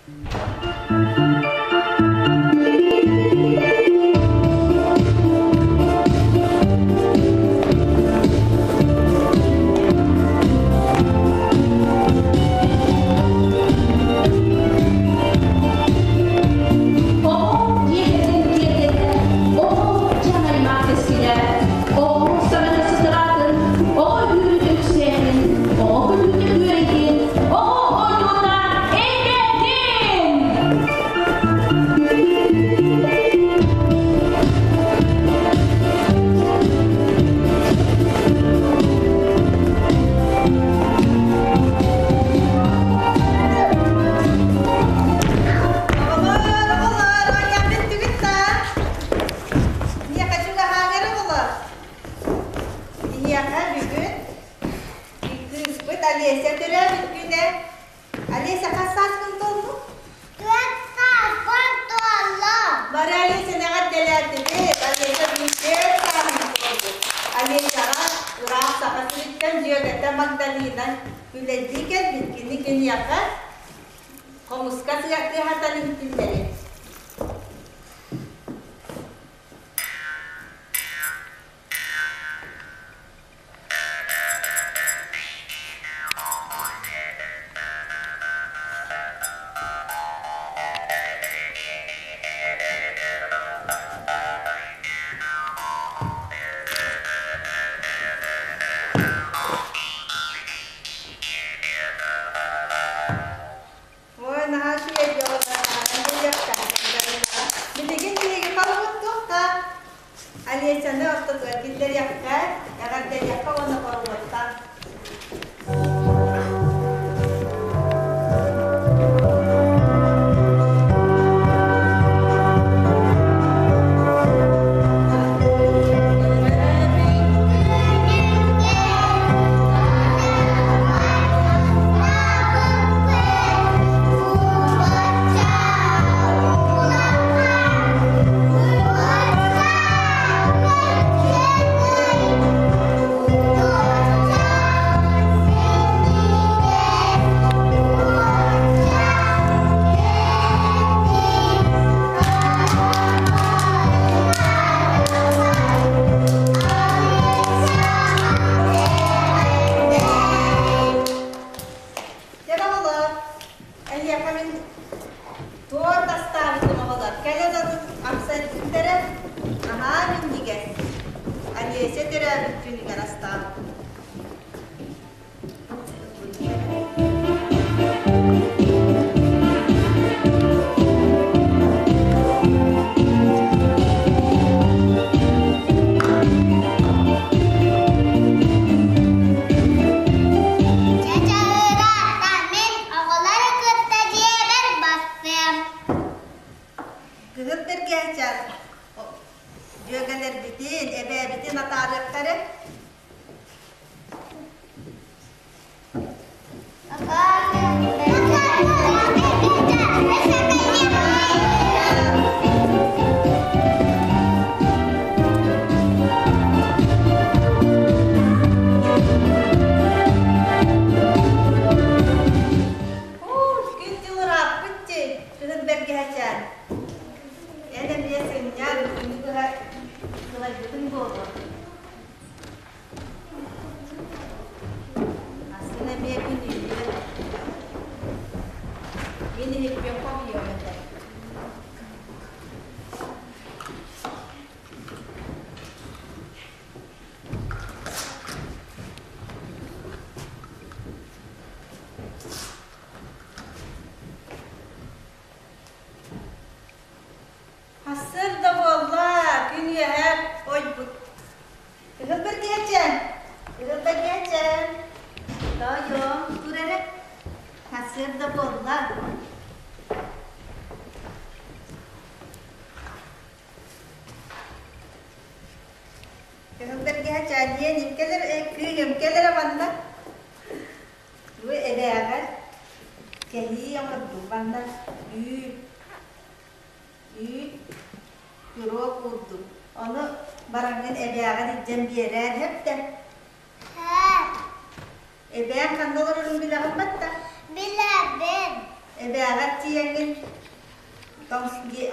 Оҕо дьиэ кэргэн киэргэтэ, оҕо дьон аймах кэскилэ, оҕо саҥата сытыраатын, оҕо үөрүүтэ үксээтин, оҕо күлүүтэ күөрэйдин, оҕо оонньуута элбээтин! Оҕолор, оҕолор, оонньообут түгүттаа. Миэхэ чугаһааҥ эрэ оҕолор. Биһиэхэ бүгүн кыыспыт Олеся төрөөбүт күнэ. Олеся хас сааскын туоллуҥ? Түөрт сааспар туоллум. Бары Олесяны эҕэрдэлээтибит. Олеся бүгүн түөрт сааһын туолбут. Олесяҕа ыраах Саха сириттэн дьүөгэтэ Магдалина үлэлии кэлбит. Кини киниэхэ хомуска тыаһатан иһитиннэри. Ой, наһаа үчүгэй Билигин биһиги холбуттуохха, Олесяны ортотугар киллэриэххэ, эҕэрдэлиэххэ уонна хоруоттан. Дьэ оҕолор, эһиэхэ мин туорт астаабытым оҕолор. Кэлэн ылын амсайбыттара наһаа минньигэс. Олеся төрөөбүт күнүгэр астаабытым. Чачаһыырааттан мин оҕолору кытта дьиэбэр бастыам. Кыһыл бэргэһэчээн дьүөгэлэрбитин, эбээбитин атаарыахтара. Күн-дьыл ырааппыт дии, кыһын бэргэһэчээн. Эн эмиэ сынньан, күнү быһа сылайбытыҥ буолуо. Асын эмиэ күнүүлүө. Мин иһиппин хомуйуом этэ. Сарсыарда буолла, күн үөһэ ойбут. Кыһыл бэргэһэчээн, кыһыл бэргэһэчээн, тоойуом, тур эрэ. Сарсыарда буолла. Кыһыл бэргэһэчээн диэн имкэлэр, кыыһым кэлэрэ манна. Бу эбээҕэр кэһии оҥордум манна үүт, үүт, пирог уурдум. Ону бараҥҥын эбээҕэр илдьэн биэрээр сөп да? Сөп. Эбээҥ ханна олорорун билэҕин батта? Билэбин. Эбээҕин. Эбээҕэр тиийэҥҥин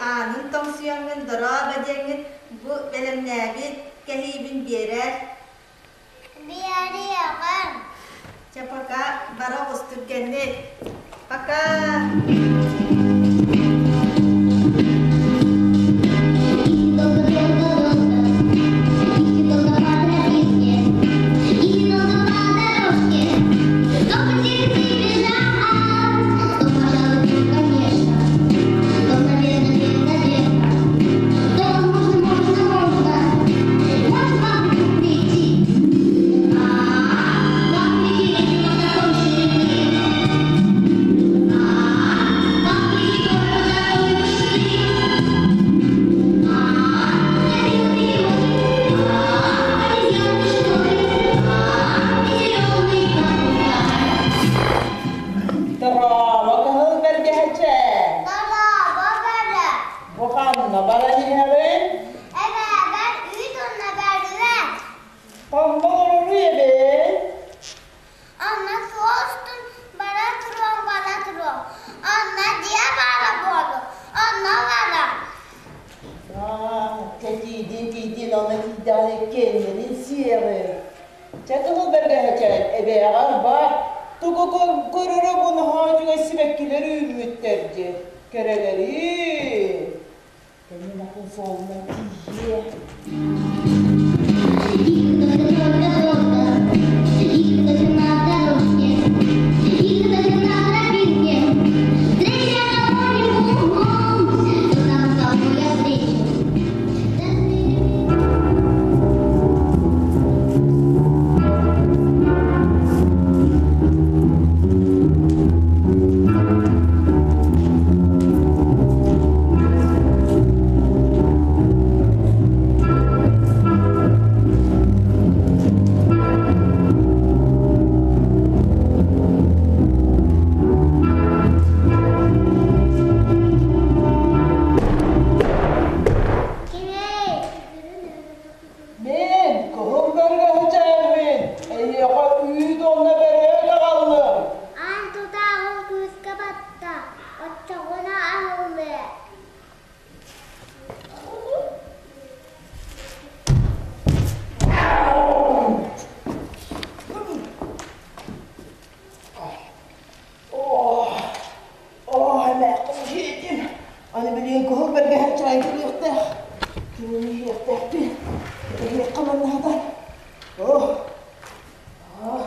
аанын тоҥсуйаҥҥын дорообо диэҥҥин бу бэлэмнээбит кэһиибин биэрээр. Биэриэҕим. Чэ пока бара оҕус түргэнник. Пока. Дорообо кыһыл бэргэһэчэ. Дорообо бөрө. Бу ханна баран иһэбин? Эбээбэр үүт уонна бөрүө. Ханна олорор эбээ? Онно суол устун бара туруоҥ, бара туруоҥ. Онно дьиэ баара буолуо. Онно барар. Аа, кэтиидин тиийдин онно тиийдэҕинэ кэннинин сиэҕин. Чэ кыһыл бэргэһэчээн эбээҕэр бар. Тугу көрөрө бу наһаа үчүгэй сибэккилэр үүммүттэр дии. Кэрэлэрий. Кэннин атын суолунан тиийиэ. Мин кыһыл бэргэһэчээммин, эйиэхэ үүт уонна бөрүөк аҕаллым. Аан тутааҕын күүскэ батта, оччоҕуна аһыллыа. Оо, оо, эмээххин иһиэтим. Аны билигин кыһыл бэргэһэчээн кэлиэхтээх. Кинини иһиэхтээхпин. Иһиэххэ маннаһатан. Оо, аа,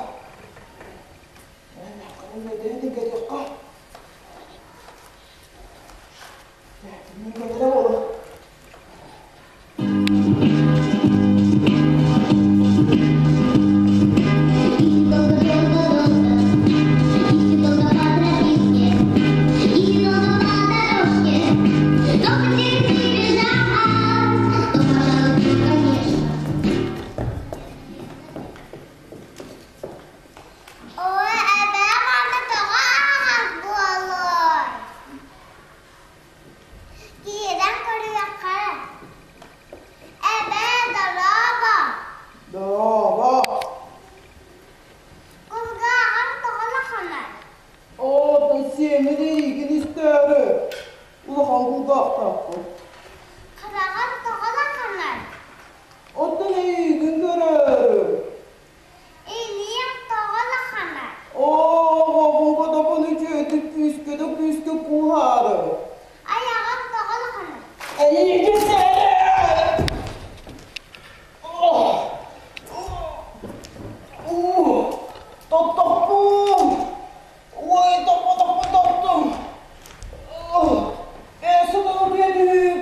эмээххин өйдөһөн кэлиэххэ. Мин кэлэрэ буолуо. Ой, эбээ манна тоҕо аһаҕас буолуой? Киирэн көрүөххэ. Эбээ, дорообо. Дорообо. Кулгааҕым тоҕо улаханай? Оо, сиэмин эйигин истээри. Улахан кулгаахтаахпын. Хараҕым тоҕо улаханай? Оттон эйигин көрөөрү. Илиим тоҕо улаханай? Оо, оҕобун үчүгэйдик күүскэ да күүскэ кууһаары. Айаҕым тоҕо улаханай? Эйигин сэрэ! Тоттохпун! Ой, топпотохпун тоттум! Ээ, сытылы биэдүү!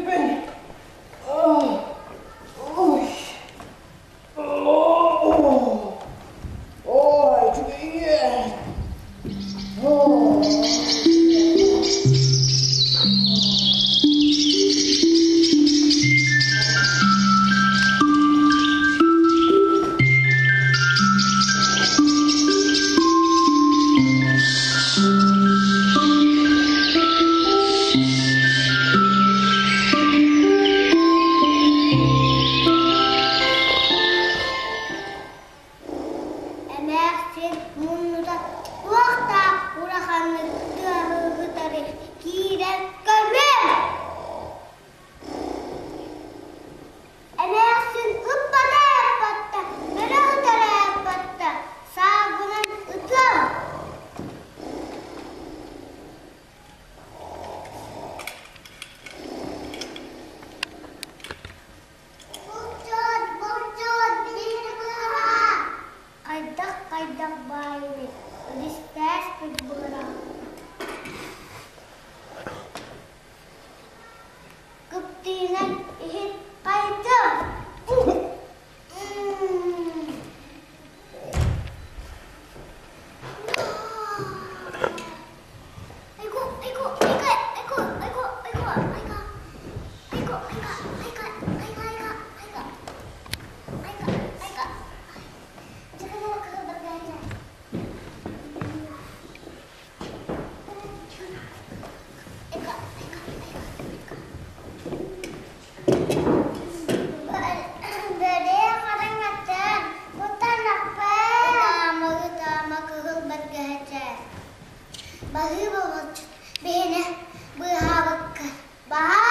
Баһыыба булчут, биһини быыһаабыккар. Баһаа!